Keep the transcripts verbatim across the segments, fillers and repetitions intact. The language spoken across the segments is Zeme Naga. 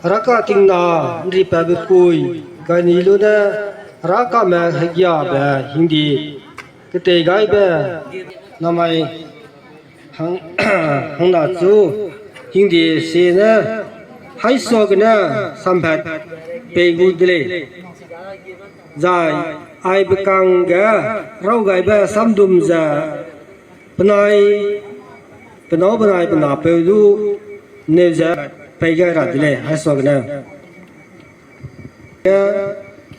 Heraka tingna ’nripatbe kui, gaini lu ne herakame hegiabe hingdi ketei gaibe namai hang, hangna chu hingdi sie ne haisuagene samhat pei gu de lei. Zai aibe kangge raw gaibe samdum ze penai, penâu benai pe napeu du neu ze pei gai ra de lei, haisuagene.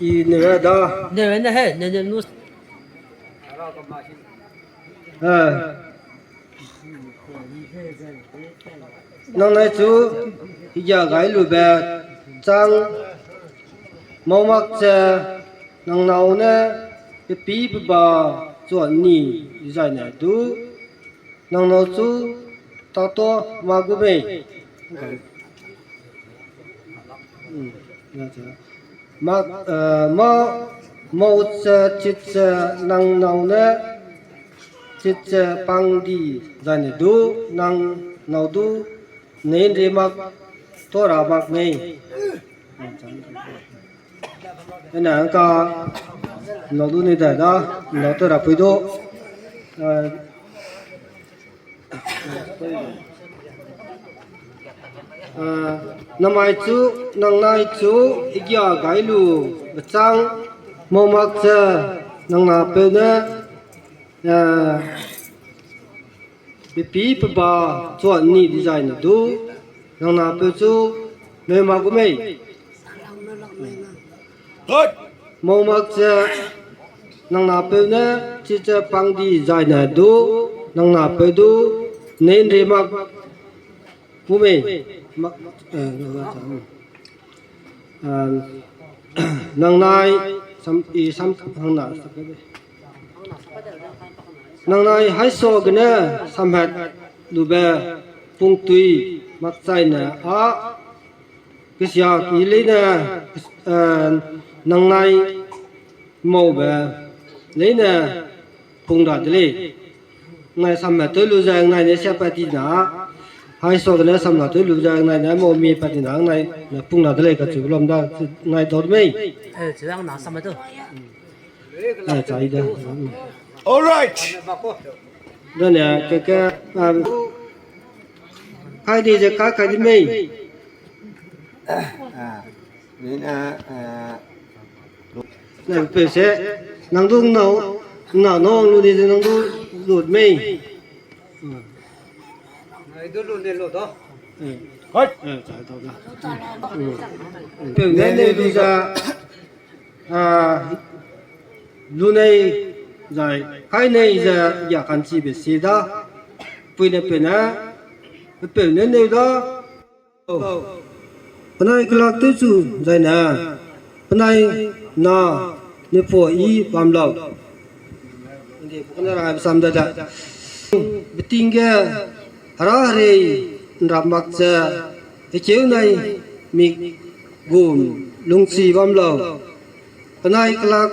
I neu da. Neu ne he, neu ne nu. Eh. Nangnai chu hegia gai lube chang mau mak ze nang nâu ne pepî peba chuan ni zaine du nang nâu chu tato ma gu mei. Mak, eh, ma, mau ze chit ze nang nâu ne chit ze pang di zaine du nang nâu du nei ’nri mak to ra mak mei. Ena ka nâu du nei da da, nâu to ra pui du. Eh, Ah, namai chu, nangnai chu, hegia gai lube chang mau mak ze, nang napeu ne, ah, pepî peba chuan ni di zaine du, nang napeu chu, neu ma gu mei. Mau mak ze, nang napeu ne, chit ze pang di zaine du, nang napeu du, nei ’nri mak gu mei. Ma, eh, ah, nangnai, sam, i sam, hangna, nangnai haisuagene samhat lube pungtui makchaine â, kesiaki leine, eh, nangnai maube leine pung ra de lei. Nai samna tew lu ze nai ne siapat ti na, haisuagene samna tew lu ze nai ne mau mi pat ti na, nai ne pung ra de lei kacheube lam da, nai dau de mei. Eh, chidang na samna tew. Nai chai da. All right. Dane keke, ah, kai di ze ka kai di mei. Ah, ni na, ah, na pe se, nang du nâu, nâu nâu lu di ze nang du lu mei. Nai du lu ne lu da. Eh. Hai. Eh, chai dau da. Pe ne ne du za. Ah, lu nei zai, kai nei ze, ya kan chibe si da, pui ne pe ne, pe ne neu da, penai kelak tew chu zaine, penai na, ne pua i bam lau. Ndi, pe ne ra sam da da. Beting ge, hera herei, nrap mak ze, hekeu nai, mik gum, lungchi bam lau. Penai kelak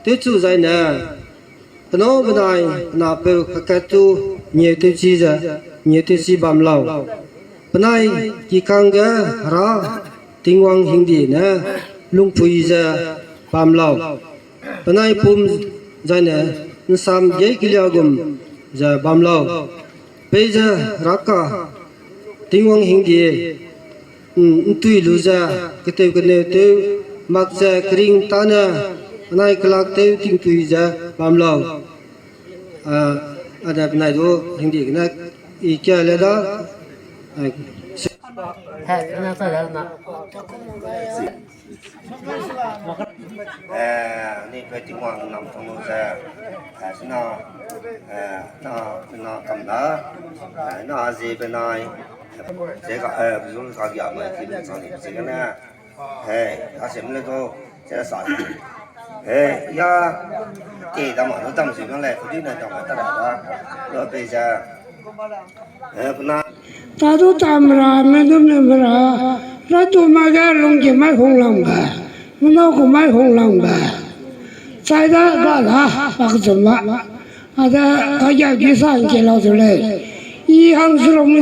tewchu zaine, penâu benai penapeu kakat tu ngieu tewchi ze, ngieu tewchi bam lau. Penai kikangge hera Tingwang hingdie ne lungpui ze bam lau. Penai pum zaine nsam gei kelia gum ze bam lau. Peize raka Tingwang hingdie, mm, ntui lu ze, ketew keneu tew, mak ze kering tane, penai kelak tew tingtui ze bam lau. Ah, ade penai du hingdie gene i kia le da. Ai, he, na sa da na. Eh, ni pe Tingwang nam tong lu ze, eh, sina, eh, na, na kam da, eh, na zi benai, ze ka, eh, bu ka gia mai ti lu chang ni zi gene, eh, a sim le to, ze sa, eh, ya, te da ma, lu dam zi bang le, ku di na dam ma ta da da, lu pe ze, eh, kuna, Tadu tamra, medum ne mera, ratu ma ge lungki mai hung langbe, menau ku mai hung langbe. Chai da, da, da, pak zuma. Ada, kaya ki sang ke lau zu lei. I hang zu lung ni.